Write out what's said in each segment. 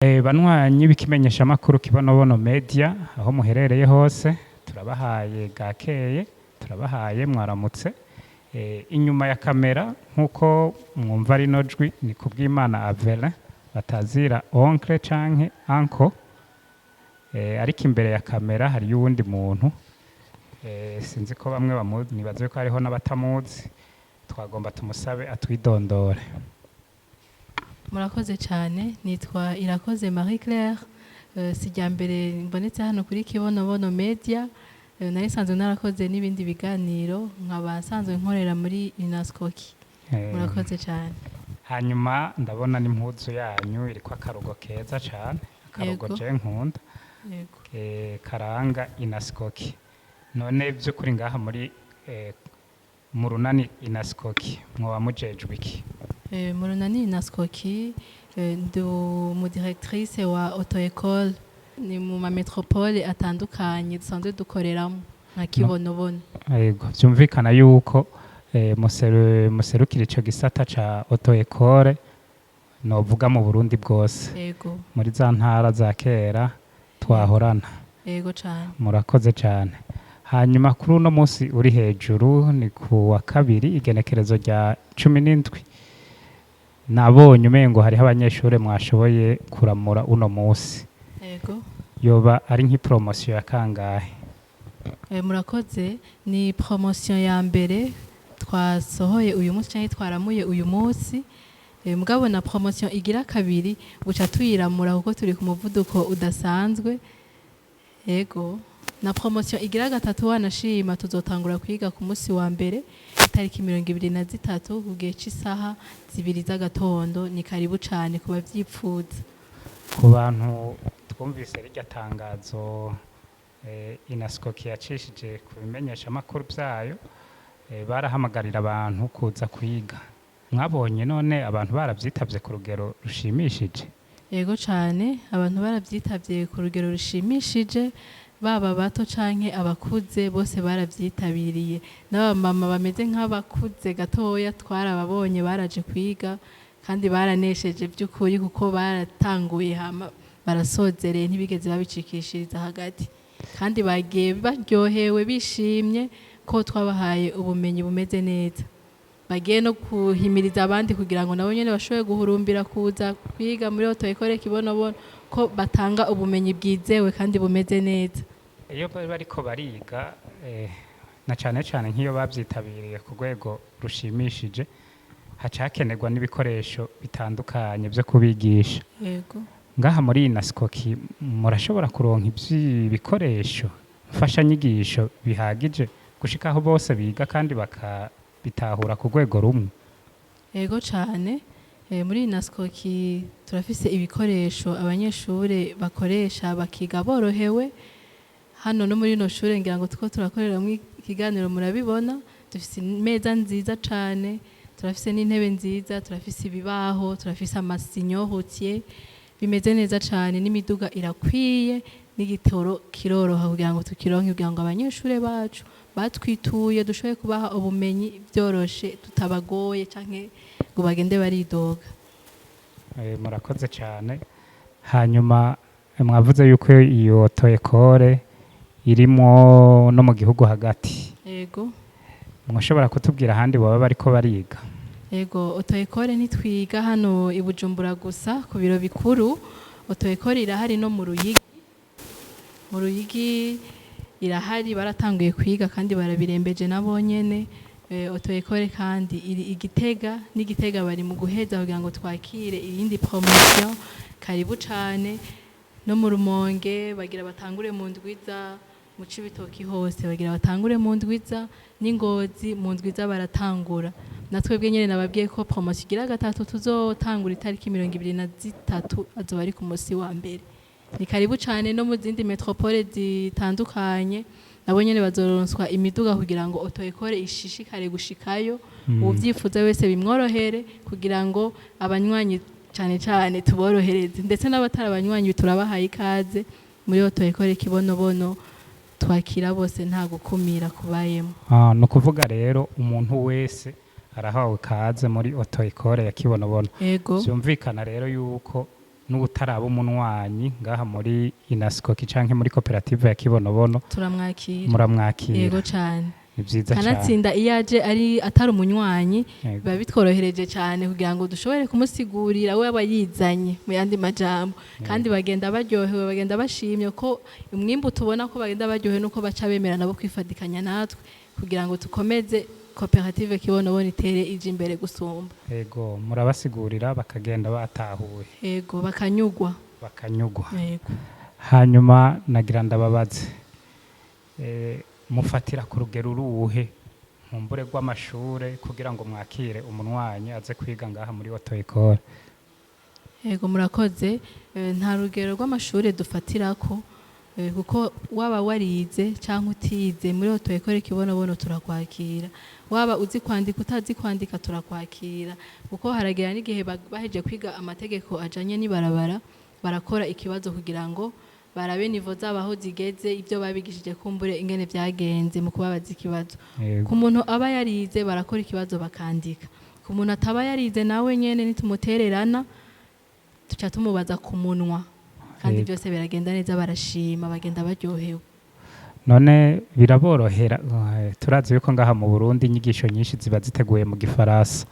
Banywanyi b'ikimenyeshamakuru Kibonobono Media, aho muherereye hose, turabahaye gakeye, turabahaye mwaramutse. Inyuma ya kamera, nk'uko mwumva rino jwi, ni Kubwimana Avelin batazira oncle canke uncle. Ariko imbere ya kamera hariyo uwundi muntu, sinzi ko bamwe bamuzi, nibaze ko hariho n'abatamuzi. Twagomba tumusabe atwidondore. Murakoze cyane. Nitwa Irakoze Marie Claire. Si irya mbere mbonetse hano kuri Kibonobono Media. Nari nsanzwe narakoze n'ibindi biganiro, nkaba nsanzwe nkorera muri Inascoki. Murakoze cyane. Hanyuma ndabona n'impuzu yanyu iriko akarugo keza cane, akarugo je nkunda, karanga Inascoki. None by'ukuri ngaha muri mu runani Inascoki mwoba mujejwe iki? Mu runani Inascoki, ndi umu directrice wa auto école, ni mu ma métropole atandukanye dusanzwe dukoreramo nka Kibonobono. Yego, vyumvikana yuko muserukira ico gisata ca auto école, novuga mu Burundi bwose, muri za ntara za kera twahorana. Yego cyane. Murakoze cyane. Hanyuma kuri uno munsi uri hejuru, ni ku wa kabiri, igenekerezo rya 17, nabonye umengo hariho abanyeshuri mwashoboye kuramura uno munsi. Yego. Yoba ari nk'i promotion ya kangahe? Murakoze. Ni promotion ya mbere twasohoye uyu munsi cyangwa twaramuye uyu munsi. Mugabo na promotion igira kabiri buca tuyiramura, kuko turi ku muvuduko udasanzwe. Yego, na promotion igira gatatu wanashima tuzotangura kwiga ku munsi wa mbere, itariki 23, ku gihe c'isaha 2 z'agatondo. Ni karibu cane ku bavyipfuza. Ku bantu twumvise rirya tangazo Inascoki yacishije ku bimenyeshamakuru byayo, barahamagarira abantu kuza kwiga. Mwabonye none abantu baravyitabye ku rugero rushimishije? Yego cane, abantu baravyitavye ku rugero rushimishije, baba bato canke abakuze, bose baravyitabiriye. N'abamama bameze nk'abakuze gatoya twarababonye, baraje kwiga kandi baranesheje by'ukuri, kuko baratanguye hama barasozereye, ntibigeze babicikishiriza hagati, kandi bagiye baryohewe, bishimye ko twabahaye ubumenyi bumeze neza. Bagiye no kuhimiriza abandi kugira ngo nabo nyene bashobore guhurumbira kuza kwiga muri auto école Kibonobono, ko batanga ubumenyi bwizewe kandi bumeze neza. Iyo bari bariko bariga, na cane cane nk'iyo bavyitabiriye ku rwego rushimishije, haca hakenerwa n'ibikoresho bitandukanye vyo kubigisha. Ngaha muri Inascoki murashobora kuronka ibikoresho mfashanyigisho bihagije gushika aho bose biga kandi bakabitahura ku rwego rumwe? Yego cane. Muri Inascoki turafise ibikoresho abanyeshure bakoresha bakiga borohewe. Hano no muri rino shure ngira ngo tuko turakoreramwo ikiganiro murabibona, dufise imeza nziza cane, turafise n'intebe nziza, turafise ibibaho, turafise ama signaux routiers, bimeze neza cane, n'imiduga irakwiye, n'igitoro kiroroha kugira ngo tukironke, kugira ngo abanyeshure bacu batwituye dushobore kubaha ubumenyi vyoroshe, tutabagoye canke ngo bagende baridoga. Murakoze cyane. Hanyuma mwavuze yuko iyo auto école irimo no mu gihugu hagati. Yego. Mwashobora kutubwira ahandi baba bariko bariga? Yego, auto école ntitwiga hano i Bujumbura gusa ku biro bikuru. Auto école irahari no mu Ruyigi. Mu Ruyigi irahari, baratanguye kwiga kandi barabirembeje nabo nyene. Auto école kandi iri i Gitega, n'i Gitega bari mu guheza kugira ngo twakire iyindi promotion. Karibu cane. No mu Rumonge bagira batangure mu ndwiza, mu Cibitoki hose bagira batangure mu ndwiza, n'i Ngozi mu ndwiza baratangura. Na twebwe nyene nababwiye ko promotion igira gatatu tuzotangura itariki 23, azoba ari ku musi wa mbere. Ni karibu cane. No mu zindi métropole zitandukanye nabo nyene bazoronswa imiduga kugira ngo auto école ishishikare gushikayo, uwuvyifuza wese bimworohere, kugira ngo abanywanyi cane cane tuborohereze, ndetse n'abatari abanywanyi turabahaye ikaze muri auto école Kibonobono. Twakira bose, nta gukumira kubayemo. Ah, ni ukuvuga rero umuntu wese arahawe kaze muri auto école ya Kibonobono. Ego. Vyumvikana rero yuko N'ubutaraba umunywanyi ngaha muri Inasikoki canke muri koperative ya Kibonobono? Turamwakira. Muramwakira? Yego cane. Ni vyiza cane. Kanatsinda iyo aje ari atari umunywanyi, biba bitworohereje cyane kugira ngo dushobore kumusigurira, we aba yizanye mu yandi majambo. Kandi bagenda baryohewe, bagenda bashimye ko umwimbu tubona ko bagenda baryohewe, nuko baca bemera nabo kwifatikanya natwe kugira ngo dukomeze koperative Kibonobono itere ije imbere gusumba. Yego, murabasigurira bakagenda batahuye. Yego, bakanyugwa. Bakanyugwa. Yego. Hanyuma nagira ndababaze, mufatira ku rugero uruhe nkumbure rw'amashure kugira ngo mwakire umunywanyi aze kwiga ngaha muri auto-école? Yego, murakoze. Nta rugero rw'amashuri dufatirako, kuko waba warize cyangwa utize, muri auto-école Kibonobono turakwakira. Waba uzi kwandika, utazi kwandika, turakwakira, kuko haragera n'igihe baheje kwiga amategeko ajanye n'ibarabara, barakora ikibazo kugira ngo barabe niveau zabo aho zigeze, ibyo babigishije kumbure ingene vyagenze mu kubabaza ikibazo. Ku muntu aba yarize barakora ikibazo bakandika. Ku muntu ataba yarize nawe nyene nitumutererana, tuca tumubaza ku munwa, kandi byose biragenda neza, barashima, bagenda baryohewe. None biraborohera, turazi yuko ngaha mu Burundi inyigisho nyinshi ziba ziteguye mu Gifaransa,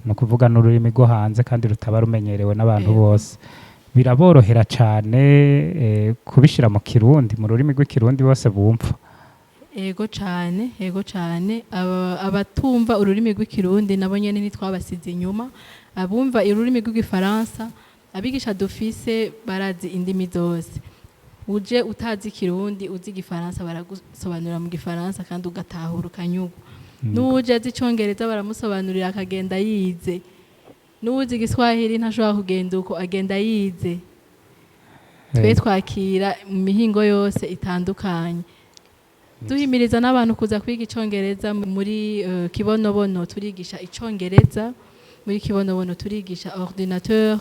ni ukuvuga n'ururimi rwo hanze kandi rutaba rumenyerewe n'abantu bose. Biraborohera cyane kubishira mu Kirundi, mu rurimi rw'Ikirundi bose bumva? Ego cane, ego cane. Abatumva ururimi rw'Ikirundi nabo nyene ntitwabasize inyuma. Abumva ururimi rw'Igifaransa, abigisha dufise barazi indimi zose. Uje utazi Ikirundi, uzi Igifaransa, baragusobanurira mu Gifaransa kandi ugatahura, ukanyugwa. N'uje azi Icongereza baramusobanurira akagenda yize. N'uwuzi Igiswahili ntashobora kugenda uko, agenda yize. Twe twakira mu mihingo yose itandukanye, duhimiriza n'abantu kuza kwiga Icongereza muri Kibonobono. Turigisha Icongereza muri Kibonobono, turigisha ordinateur,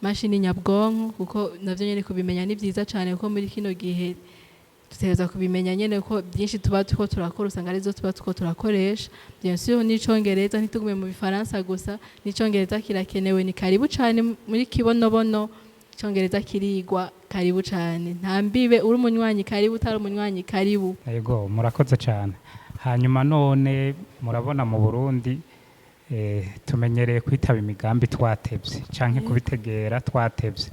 mashini nyabwonko, kuko navyo nyene kubimenya ni vyiza cane, kuko muri kino gihe dutegerezwa kubimenya nyene, ko byinshi tuba turiko turakora usanga arizo tuba turiko turakoresha. Bien sûr n'Icongereza, ntitugume mu Bifaransa gusa, n'Icongereza kirakenewe. Ni karibu cane muri Kibonobono, Icongereza kirigwa. Karibu cane, nta mbibe. Uri umunywanyi karibu, utari umunywanyi karibu. Yego, murakoze cyane. Hanyuma none murabona mu Burundi tumenyereye kwitaba imigambi twatevye canke kubitegera twatevye.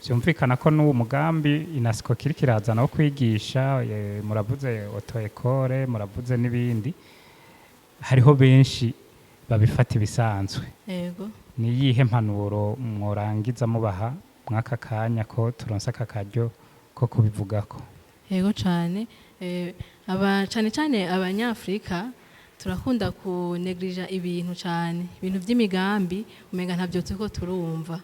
Vyumvikana ko n'uwo mugambi Inasco kiri kirazana wo kwigisha, muravuze auto-école, muravuze n'ibindi, hariho benshi babifata ibisanzwe. Ni iyihe mpanuro mworangiza mubaha mw'aka kanya ko turonse aka karyo ko kubivugako? Yego cane. Aba cane cane Abanyafrika turakunda kunegrija ibintu cane, ibintu vy'imigambi umenga ntavyo turiko turumva.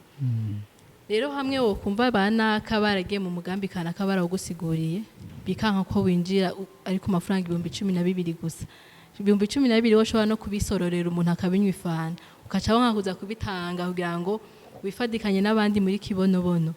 Rero hamwe wokumva banaka baragiye mu mugambi kanaka barawugusiguriye, bikanka ko winjira ari ku mafaranga 12,000 gusa. 12,000 woshobora no kubisororera umuntu akabinywa ifanta, ukaca wanka kuza kubitanga kugira ngo wifadikanye n'abandi muri Kibonobono.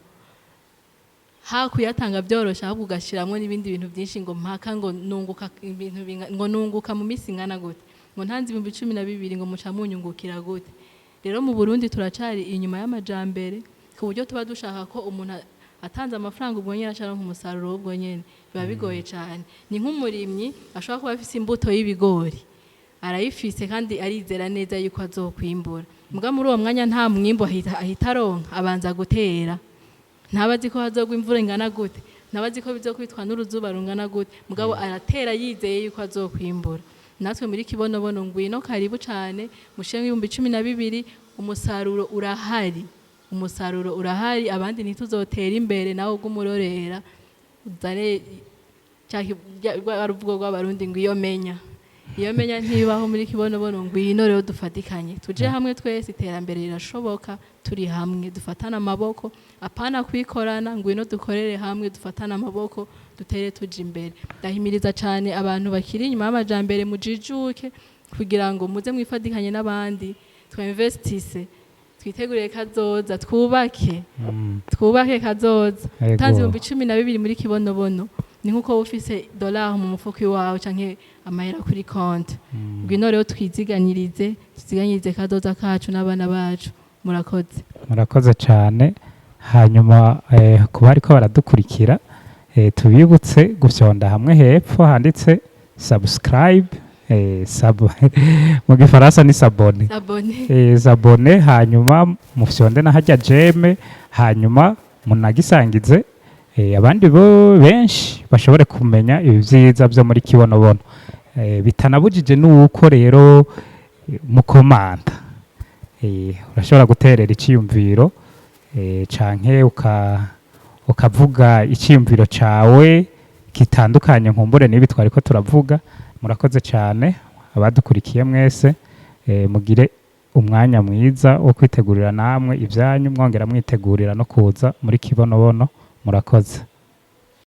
Ha kuyatanga byoroshe, ahubwo ugashiramwo n'ibindi bintu byinshi, ngo mpaka ngo nunguka ibintu ngo nunguka mu minsi ingana gute, ngo ntanze 12,000, ngo muca munyungukira gute. Rero mu Burundi turacari inyuma y'amajambere, ku buryo tuba dushaka ko umuntu atanze amafaranga ubwo nyene acaronka umusaruro ubwo nyene. Biba bigoye cane. Ni nk'umurimyi ashobora kuba afise imbuto y'ibigori, arayifise kandi arizera neza yuko azokwimbura, muga muri uwo mwanya nta mwimbu ahita aronka. Abanza gutera, ntaba azi ko hazogwa imvura ingana gute, ntaba azi ko bizokwitwa n'uruzuba rungana gute, mugabo aratera yizeye yuko azokwimbura. Natwe muri Kibonobono, ngwino, karibu cane, mushenga 12,000, umusaruro urahari, umusaruro urahari. Abandi ntituzotera imbere, nawe ugumurorera, uzane rwa ruvugo rw'Abarundi ngo iyo menya, iyo menya ntibaho muri Kibonobono. Ngwino rero dufatikanye, tuje hamwe twese, iterambere rirashoboka turi hamwe, dufatane amaboko, apana kwikorana. Ngwino dukorere hamwe, dufatane amaboko, dutere tuja imbere. Ndahimiriza cane abantu bakiri inyuma y'amajambere, mujijuke kugira ngo muze mwifatikanye n'abandi, twinvestise, twitegurire kazoza, twubake, twubake kazoza. Utanze 12,000 muri Kibonobono ni nkuko wowe ufise dolari mu mufuko iwawe canke amahera kuri konti. Ngwino rero twiziganyirize, tuziganyirize kazoza kacu n'abana bacu. Murakoze. Murakoze cyane. Hanyuma ku bariko baradukurikira, tubibutse gufyonda hamwe hepfo handitse subscribe, sub mu gifaransa ni s'abonner. S'abonner. S'abonner, hanyuma mufyonde na hajya j'aime, hanyuma munagisangize abandi bo benshi bashobore kumenya ibi vyiza byo muri Kibonobono. Bitanabujije nuko rero mukomanda, urashobora guterera iciyumviro canke ukavuga iciyumviro cawe kitandukanye nkumbure n'ibi twariko turavuga. Murakoze cyane abadukurikiye mwese, mugire umwanya mwiza wo kwitegurira namwe ibyanyu, mwongera mwitegurira no kuza muri Kibonobono. Murakoze.